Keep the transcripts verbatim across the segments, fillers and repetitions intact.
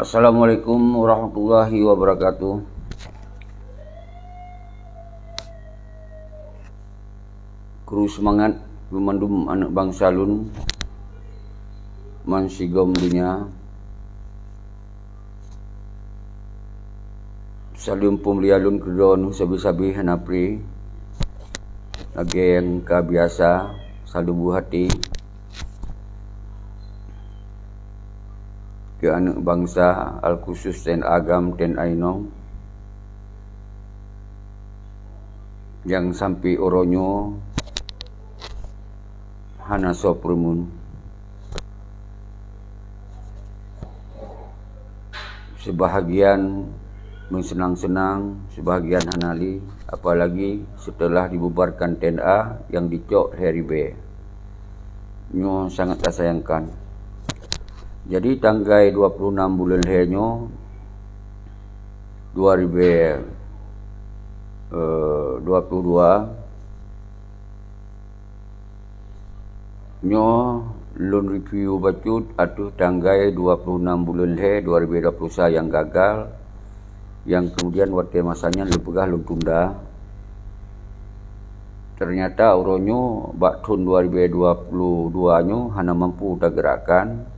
Assalamualaikum warahmatullahi wabarakatuh. Kru seumangat keu mandum aneuëk bansa lôn ban sigom donya. Saleuem peumulia lôn keudroe sabe-sabe hana pri, lagée nyang ka biasa, saleuem buet até keu aneuëk bansa, alkhusus T N A GAM, T N A inong, nyang sampoe uroe nyoe hana soe peureumeun. Seubahagian meuseunang-seunang, seubahagian hana lé, apalagi seuteulah dibubarkan T N A nyang dicok lhée ribée. Nyoe sangat tasayangkan. Jadi, tanggai dua puluh enam buleuen lhée nyoe, dua ribée, eh, dua puluh dua, nyoe lôn review bacut ateueh tanggai dua puluh enam buleuen lhée dua ribée dua puluh sa nyang gagal, nyang keumudian watée masa nyan lôn peugah lôn tunda. Teunyata uroe nyoe bak thon dua ribée dua puluh dua nyoe hana mampu tageurakkan,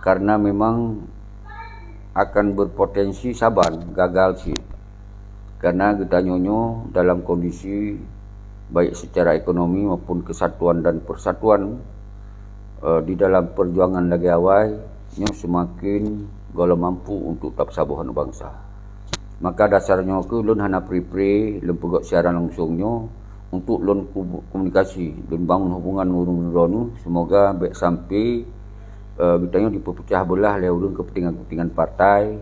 kareuna memang akan berpotensi saban gagal cit. Kareuna geutanyoe nyoe dalam kondisi baik secara ekonomi maupun kesatuan dan persatuan, eh, di dalam perjuangan lagée awai nyoe seumaken gohlom mampu untuk tapeusaboh aneuëk bansa. Maka dasar nyoe kheueh lôn hana pri-pri lôn peugét siaran langsung nyoe untuk lôn ku-, komunikasi, lôn bangun hubungan ureuëng droeneueh, seumoga bék sampoe, eh, geutanyoe dipeupeucah beulah lé ureuëng keupeuntengan-keupeuntengan partai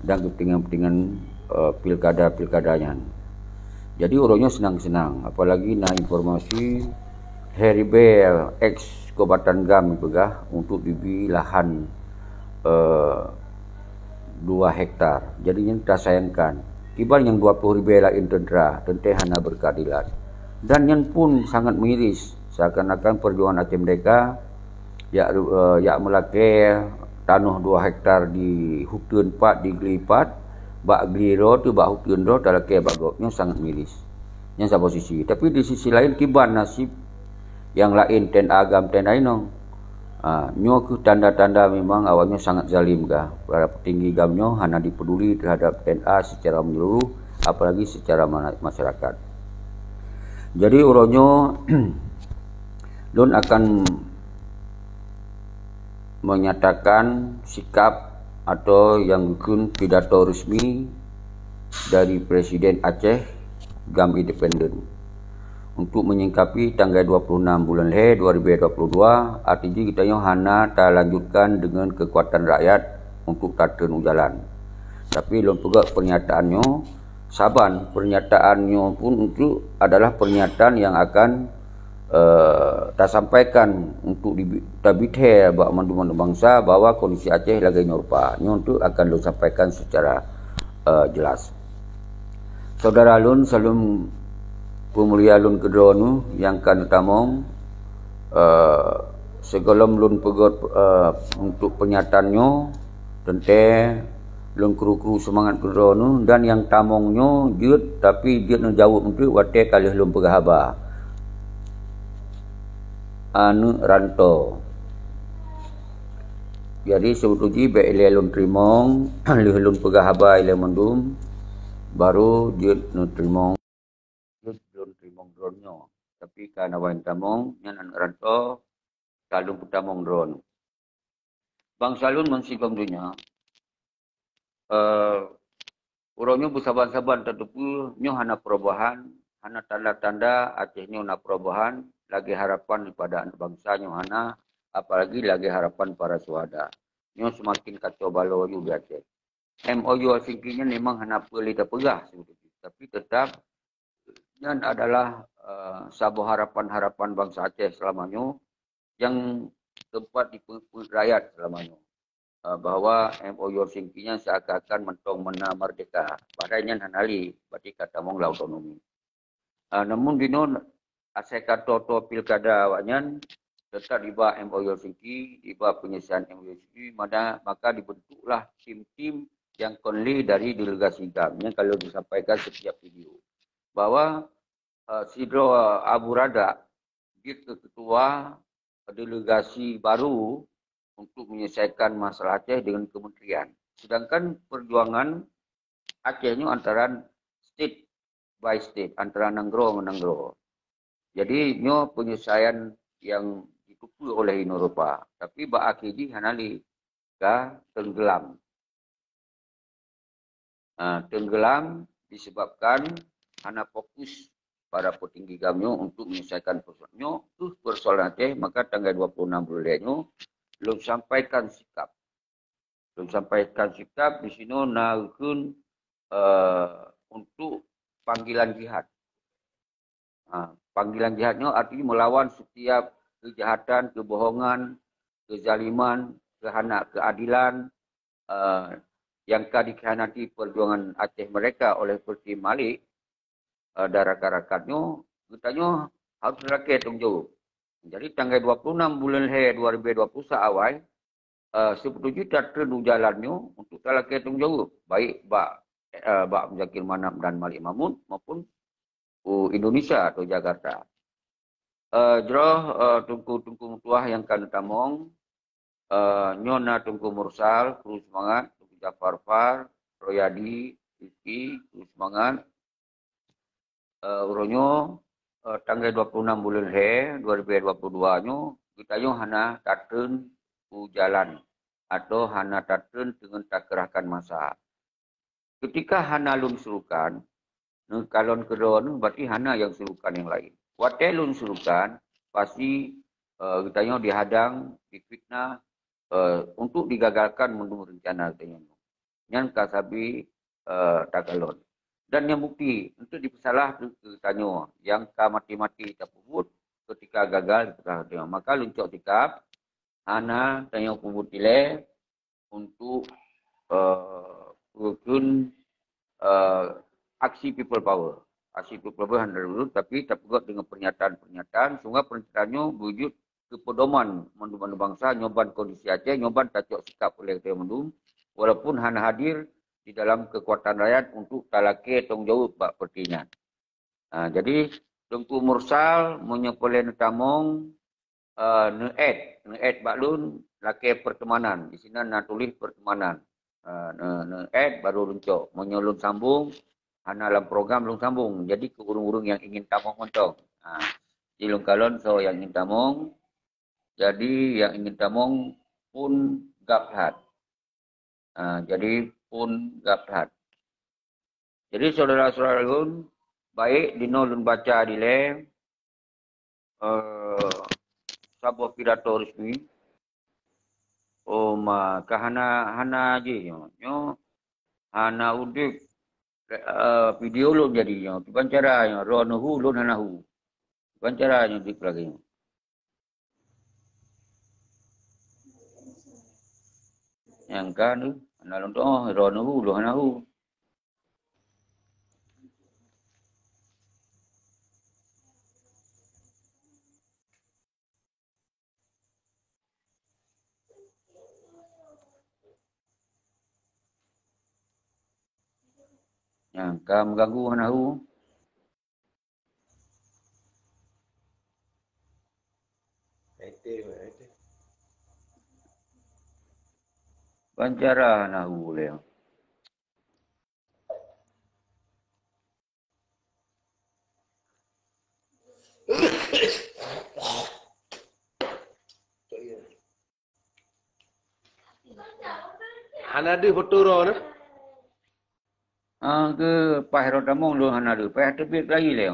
dan keupeuntengan-keupeuntengan, eh, pilkada-pilkada nyan. Jadi uroe nyoe seunang-seunang, apalagi na informasi lhée ribée ex Kombatan GAM peugah untuk dibi lahan, eh, dua hektar. Jadi nyan tasayangkan. Kiban nyang dua puluh ribée laén teuntra, teuntée hana berkeadilan. Dan nyan pun sangat miris, seakan-akan perjuangan Aceh Merdeka jak, eh, jak meulakée tanoh dua hektar di huteun pat, di gli pat, bak gli droe teuh, bak huteun droe talakée bak gob. Nyoe sangat miris. Nyan saboh sisi. Tapi di sisi laén kiban nasib nyang laén T N A GAM, T N A inong. Ha, nyoe kheueh tanda-tanda memang awak nyoe sangat zalim kah. Para peutinggi GAM nyoe hana dipeduli terhadap T N A secara menyeluruh, apalagi secara ma-, masyarakat. Jadi uroe nyoe lôn akan menyatakan sikap atau nyang geukheun pidato resmi dari Presiden Aceh GAM Independen untuk menyingkapi tanggai dua puluh enam buleuen lhée dua ribée dua puluh dua, arti jih geutanyoe hana talanjutkan deungon keukuatan rakyat untuk tateueng u jalan. Tapi lôn peugét pernyataan nyoe, saban pernyataan nyoe pun untuk adalah pernyataan nyang akan, eh, tasampaikan untuk dibi-, tabithée bak mandum-mandum bansa bahwa kondisi Aceh lagée nyoe rupa. Nyoe untuk akan lôn sampaikan secara, eh, jelas. Saudara lôn, saleuem peumulia lôn keudroe neuh nyang ka neutamong, eh, sigohlom lôn peugét, eh, untuk pernyataan nyoe, teuntée lôn kru-kru seumangat keudroe neuh dan nyang tamong nyoe jeuet, tapi jeuet neujaweueb eunteuk watée ka lheueh lôn peugah haba. Aneuëk ranto. Jadi, seubeutôi jih bék ilée lôn teurimong, lheueh lôn peugah haba ilée mandum, barô jeuet neuteurimong, jeuet lôn teurimong droeneuh nyoe. Tapi ka na wayang tamong, nyan aneuëk ranto, ka lôn peutamong droeneuh. Bansa lôn ngon sigom donya, eh, uroe nyoe beusaban-saban tateupeue nyoe hana perubahan, hana tanda-tanda Aceh nyoe na perubahan, lagée harapan daripada aneuëk bansa nyoe hana, apalagi lagée harapan para syuhada. Nyoe seumaken kacau balau ju di Aceh. M O U Helsinki nyan memang hana peue lé tapeugah sebetulnya, tapi tetap nyan adalah, eh, saboh harapan-harapan bansa Aceh selama nyoe nyang sempat dipeuet rakyat selama nyoe, eh, bahwa M O U Helsinki nyan seakan-akan mantong meunan merdeka. Padahai nyan hana lé, berarti ka tamong lam otonomi. Ah, namun dinoe asai ka toe-toe pilkada awaknyan, Tetap diba M O U Helsinki, diba penyelesaian M O U Helsinki, maka, maka dibentuklah tim-tim yang kon lé dari delegasi GAM. Yang kalau disampaikan setiap video. Bahwa, eh, sidroe Abu Radak, dia ke-, ketua delegasi baru untuk menyelesaikan masalah Aceh dengan kementerian. Sedangkan perjuangan Aceh nyoe antara state by state, antara nanggroe ngon nanggroe. Jadi, nyoe penyelesaian yang ditupeue oleh Uni Eropa. Tapi bak akhé jih hana lé ka tenggelam. Ha, tenggelam disebabkan hana fokus para petinggi GAM nyoe untuk menyelesaikan persoalan nyoe, keuh persoalan Aceh, maka tanggai dua puluh enam buleuen lhèe nyoe lôn sampaikan sikap. Lôn sampaikan sikap di sinoe na kheun, eh, untuk panggilan jihad. Ha, panggilan jihad nyoe artinya melawan setiap kejahatan, kebohongan, kezaliman, kehana keadilan, eh, yang ka dikhianati perjuangan Aceh mereka oleh Pertiwi Malik, eh, dan rakan-rakan nyoe, geutanyoe harus lakèe tanggung jaweueb. Jadi, tanggai dua puluh enam buleuen lhèe dua ribu dua puluh satu awai, eh, seubeutôi jih tatreun u jalan nyoe untuk talakèe tanggung jaweueb, baik bak, eh, bak Muzakir Manaf dan Malik Mahmud maupun u Indonesia atau Jakarta. Eh, jroh, eh, teungku-teungku meutuah nyang ka neutamong, eh, nyoe na Teungku Mursal, kru seumangat, Teungku Jafar Far, Royadi, Rizky, kru seumangat. Eh, uroe nyoe, eh, tanggai dua puluh enam buleuen lhèe dua ribu dua puluh dua nyoe, geutanyoe hana tatreun u jalan atau hana tatreun deungon takeurahkan masa. Ketika hana lôn surukan, neukalon keudroe neuh, berarti hana nyang surukan nyang laén. Watèe lôn surukan, pasti, eh, geutanyoe dihadang, difitnah, eh, untuk digagalkan mandum rencana geutanyoe. Nyan ka sabe, eh, takalon. Dan nyang bukti, untuk dipeusalah geutanyoe, nyang ka maté-maté tapeubuet, ketika gagal dipeusalah geutanyoe. Maka lôn cok sikap, hana tanyoe peubuet ilèe, untuk, eh, peukheun, eh, aksi people power. Aksi people power hana dulu, tapi tapeugöt deungon pernyataan-pernyataan, sehingga pernyataan nyoe beujeuet keu pedoman mandum-mandum bansa, nyoe ban kondisi Aceh, nyoe ban tacok sikap oleh geutanyoe mandum, walaupun hana hadir di dalam kekuatan rakyat untuk talakèe tanggung jaweueb bak peurti nyan. Ha, jadi, Teungku Mursal, meunyoe peureulèe neutamong, eh, neu-add, neu-add bak lôn lakèe pertemanan. Di sinan na tuléh pertemanan. Eh, neu-, neu-add baru lôn cok. Meunyoe lôn sambung, hana lam program lôn sambung. Jadi keu ureueng-ureueng nyang ingin tamong mantong. Ha, jadi lôn kalon soe nyang ingin tamong. Jadi nyang ingin tamong pun gap that. Ha, jadi pun gap that. Jadi, syedara-syedara lôn, baik, dinoe lôn baca dilèe, eh, saboh pidato resmi. Oh, ma, ka hana, hana jih nyoe. Nyoe hana udép, eh, video lôn jadi nyoe. Kiban cara nyoe, droeneuh hu, lôn hana hu. Kiban cara nyoe udép lagèe nyoe. Nyang ka tu, hana lôn tu'oh, droeneuh hu, lôn hana hu. Nyang ka meuganggu hana hu. Ban cara hana hu lé. Hana deuh foto droeneuh? Ah, keu paih droe tamong lôn hana deuh. Paih teubiet lagi lé.